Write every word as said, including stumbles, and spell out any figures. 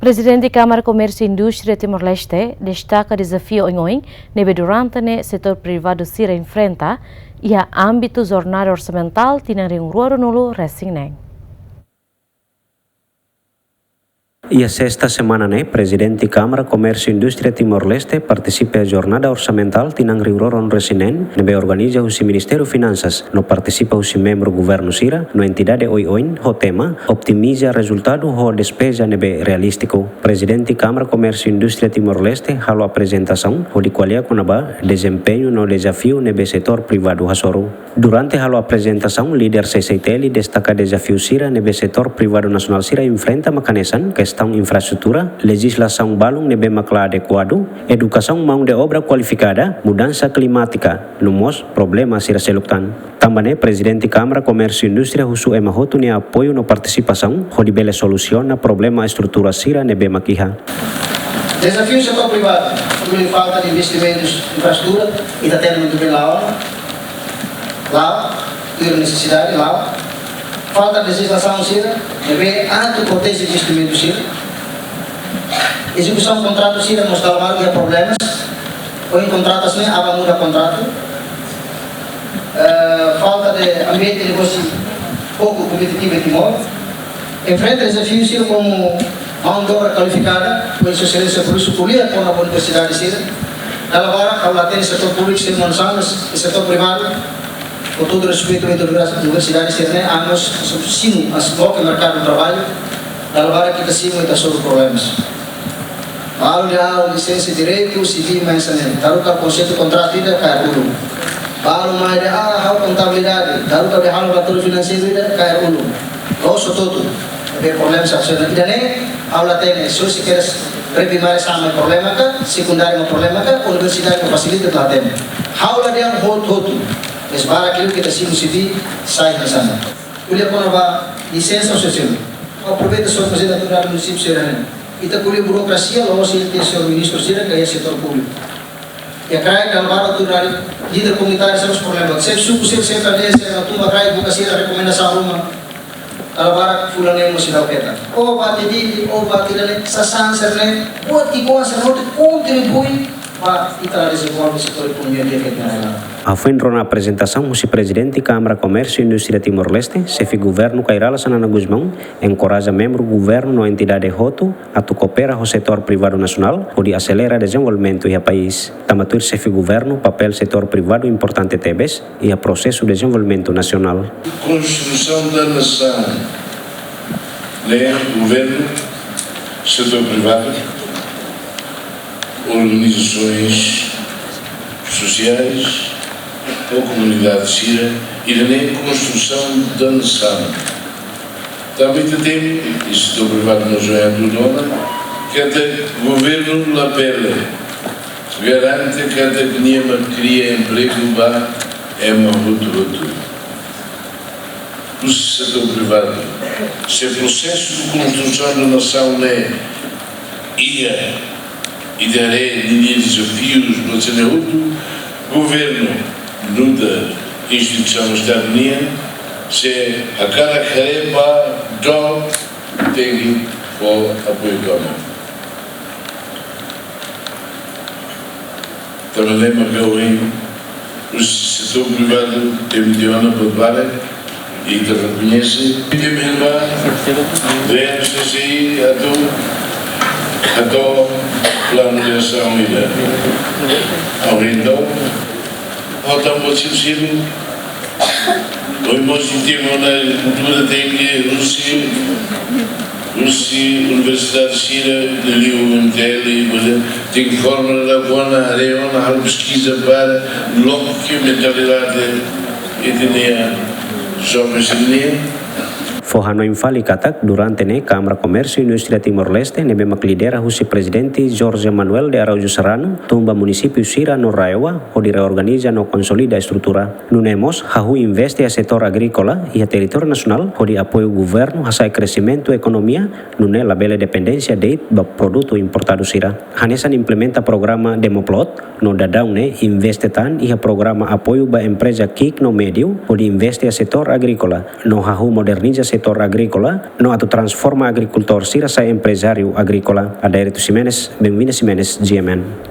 Prezidente Kámara Komérsiu Indústria Timor-Leste destaka dezafiu oioin ne'ebé durante ne'e setór privadu sira enfrenta iha ámbitu jornada orsamentál tinan rihun rua ruanulu resin neen. Iha sesta semana ne'e, Prezidente Kámara Komérsiu Indústria Timor-Leste partisipa iha jornada orsamentál tinan rihun rua ruanulu resin neen ne'ebé organiza husi Ministériu Finansas no partisipa husi membru governu sira no entidade oioin ho tema optimiza rezultadu ho despeja ne'ebé realístiku. Prezidente Kámara Komérsiu Indústria Timor-Leste halo aprezentasaun hodi ko'alia kona-ba dezempeñu no dezafiu ne'ebé setór privadu hasoru. Durante halo aprezentasaun, líder C C I T L destaka dezafiu sira ne'ebé setór privadu nasionál sira enfrenta mak hanesan kestaun infraestrutura, lejizlasaun balun ne'ebé mak la adekuadu, edukasaun maun de obra kualifikada, mudansa klimátika, no mós problema sira seluk tan. Tanba ne'e, Prezidente Kámara Komérsiu Indústria husu ema hotu nia apoiu no partisipasaun hodi bele solusiona problema estrutura sira ne'ebé mak iha. Dezafiu setór privadu, tuir falta de investimentus infraestrutura, ita hatene muito bem la'o, la'o, tuir nesesidade, la'o. Falta de lejizlasaun sira ne'ebé atu proteje investimentu sira. Ezekusaun kontratu sira mós dala barak iha problemas. Ohin kontrata ne'e, aban muda kontratu. Eh, falta de ambiente de negósiu pouku kompetitivu iha Timor. Enfrenta dezafiu sira komu maun de obra kualifikada, pois Sua Exelénsia, por isu ko'alia kona-ba universidade sira. Dala barak, ha'u la hatene setór públiku sira mós hanesan, setór privadu, ho todo respeitu ba universidade sira ne'e, ambos simu, as loke merkadu traballu, dala barak ita simu ita hasoru problemas. Balu dehan lisensa direitu sivíl mai hanesan ne'e. Daruka konseitu kontratu ida kaer ulun. Balu mai dehan, ah, ha'u kontabilidade. Daruka dehan ha'u relatóriu finanseiru ida kaer ulun. Loos hotu-hotu. Ne'ebé problema sira hanesan ne'e. Ida-ne'e, ha'u la hatene, só se kedas primária sira mak problema ka, sekundária mak problema ka, universidade mak fasilita la hatene. Ha'u la dehan hotu-hotu. Mas barak liu ita simu sivíl sai hanesan ne'e. Ko'alia kona-ba lisensa sosiál. Aproveita só faze atu dadu munisípiu sira-ne'e. Ita ko'alia burokrasia, la'ós iha señór ministru sira ka iha setór públiku. Iha kraik dala barak atu dadu líder komunitáriu sira mós problema. Xefe suku sira, xefe aldeia sira, atu ba kraik buka sira rekomendasaun ruma. Dala barak fulan ne'e mós seidauk hetan. Ó bá iha Dili, ó bá iha ne'e, sasán sira-ne'e, buat igual sira hotu kontribui ba ita la dezenvolve setór ekonomia di'ak iha ita-nia rai-laran. Hafoin rona aprezentasaun husi Prezidente Kámara Komérsiu Indústria Timor-Leste, Xefe Governu Kay Rala Xanana Gusmão enkoraja membru governu no entidade hotu atu koopera ho setór privadu nasionál hodi aselera dezenvolvimentu iha país. Tanba tuir Xefe Governu, papél setór privadu importante tebes iha prosesu dezenvolvimentu nasionál. Konstrusaun da nasaun ne'e governu, setór privadu, organizasoens sosiais, ho komunidade sira, ida-ne'e konstrusaun da nasaun. Tanba ita temi, i setór privadu mós oian tudu ona, katak governu labele garante katak nia mak kria empregu ba ema hotu-hotu. Husi setór privadu. Se prosesu konstrusaun da nasaun ne'e iha, iha rai ninia dezafius, no se ne hotu, governu, nu'udar instituisaun Estadu nian, sei hakarak haree ba dook, tenke fó apoiu tomak. Tanba ne'e mak ohin, husi setór privadu temi tiha ona buat barak, ita rekoñese. Temi ba, V M C C I atu, atu planu de asaun ida. Ohin entaun, ha'u tama ba sira-ne'e, ohin mós ita-nia agrikultura tenke husi, husi universidade sira, liuliu U N T L, tenke forma dadauk ona, haree ona, halo peskiza para loke mentalidade ita-nia jovens nian. Fó hanoin fali katak, durante ne'e Kámara Komérsiu Indústria Timor-Leste, ne'ebé mak lidera husi Prezidente Jorge Manuel de Araújo Serrano, tun ba munisípiu sira no RAEOA, hodi reorganiza no konsolida estrutura. Nune'e mós hahú investe iha setór agríkola iha territóriu nasionál hodi apoiu governu hasa'e kresimentu ekonomia, nune'e labele dependénsia de'it ba produtu importadu sira. Hanesan implementa programa Demoplot, no daudaun ne'e investe tan iha programa apoiu ba empreza ki'ik no médiu hodi investe iha setór agríkola, no hahú moderniza setór agríkola no atu transforma agrikultór sira sai emprezáriu agríkola. Adérito Ximenes, Benvina Ximenes, G M N.